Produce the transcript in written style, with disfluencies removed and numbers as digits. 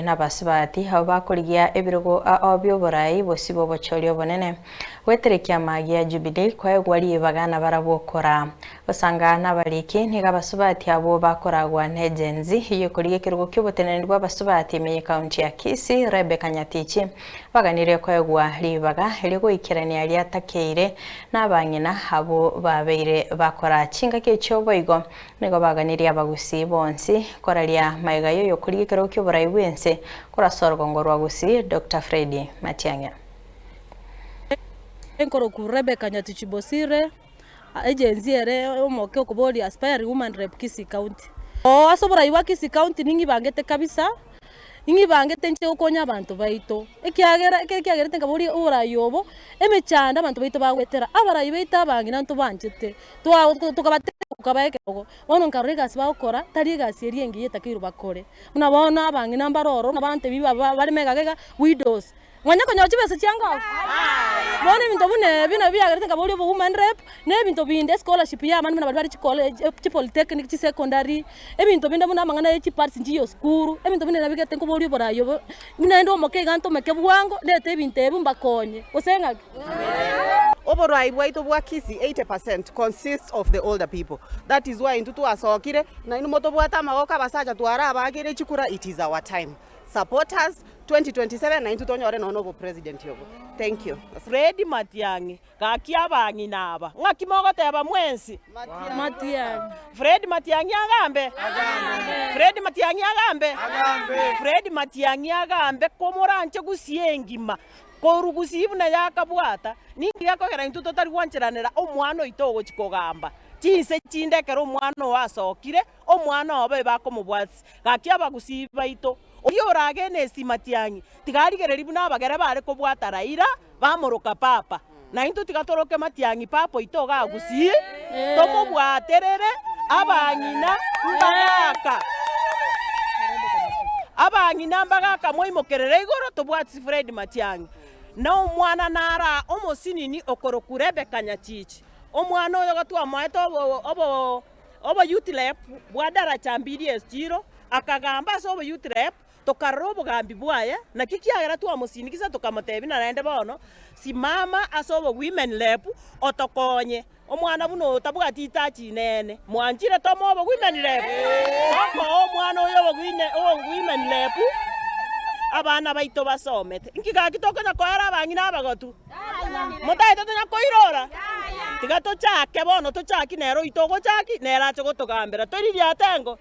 nabasubati abwo bakorigia ebirogo ao bi'oborai bosio bw'obochori obonene. Goetera ekiama gia Jubilee koegwa ribaga nabarabwo koraa. Gosanga nabariki, nigo abasubati abwo bakoragwa ne Gen Z eyekorigia ekerogo ki'oboteneneri bw'abasubati ime y'ekaunti ya Kisii, Rebecca Nyatichi, baganirie koegwa ribaga erio goikerania riatakeire nabang'ina abwo babeire bakora chingaki echio boigo nigo baganirie abagusii bonsi koraria magega y'oyokorigia ekerogo ki'oborai bw'ense korwa ase orogongo rwa Gusii Doctor Freddy Matiang'i. Enkoroku Rebecca Nyatichi Bosire. Agency ere omoke okoboria aspiring woman rep Kisii county. Oo ase oborai bwa Kisii county ning'ibangete kabisa, ning'ibangete inche gokonya abanto baito, ekiagera ekere kiagerete nkaboria oborai obo, emechando abanto baito bagoetera, abarai baito abang'ina ntobanchete, twa tokabatebia tokabaa ekerogo, bono nkarora egasi bagokora tari egasi eria engiya etakeirwe bakore. Buna bono abang'ina mbare ororo buna bantebi ba bare megagega widows. Mwanya konyora chibesa chiango? Bono ebinto buna ebi nabio biagerete nkaboria obo woman rep, na ebinto binde escholarship ya abana buna baria bare chicollege chipolytechnic chisecondary, ebinto binde buna amang'ana ya chipads nchiyo sukuru, ebinto buna ebi nabio bigerete nkoboria oborai obo, buna naende omoke iga ntomeke bwango, ndete ebinto ebi mbakonye, gose ng'aki? Oborai bwaito bwa Kisii 80 percent consists of the older people that is why intwe twasokire nainwe motobwate amagoko abasacha twarabaakire chikura it is our time. Support us 2027 na intwe tonyore nonya obo president obo. Thank you. Fred Matiang'i, gaki abang'ina aba, ng'aki mogoteba mwensi? Matiang'i. Fred Matiang'i agambe? Fred Matiang'i agambe? Fred Matiang'i agambe komoranche gusii engima, korwa gusii buna yakabwata, ninki gekogera intwe totari gwancheranera omwana oito ogochia kogamba? Chinse chinde ekero omwana oo asokire, Omwana obo ebakomobwatia, gaki abagusii baito, oria oragene esimatiang'i, tiga arigererie buna abagere bare kobwata Raila, bamoroka papa. Naintwe tiga toroke matiang'i papa oito iga agusii, tomobwaterere abang'ina mbagaka. Abang'ina mbagaka mwaimokerere igoro tobwatisi Fred Matiang'i. Na omwana nara omosinini okorokwa Rebecca Nyatichi. Omwana oyo iga twamoete obo obo. Oboyuti rep bwa daraja mbili esiro, akagamba ase oboyuti rep, tokarora obogambi bwaye, naki kiagera twamosinigisa tokamotebia na naende bono, simama ase obo women rep otokonye, omwana buna oyo tabwati itachi inene, mwanchire tomoe obo women rep? Tokoa omwana oyo obo women rep, abana baito basomete. Inki gaki tokonya koera abang'ina abagotu? Motaete tonya koirora? Tiga tochake bono, tochaki nere oito ogochaki, nere ache gotogambera. Toririe ate engo?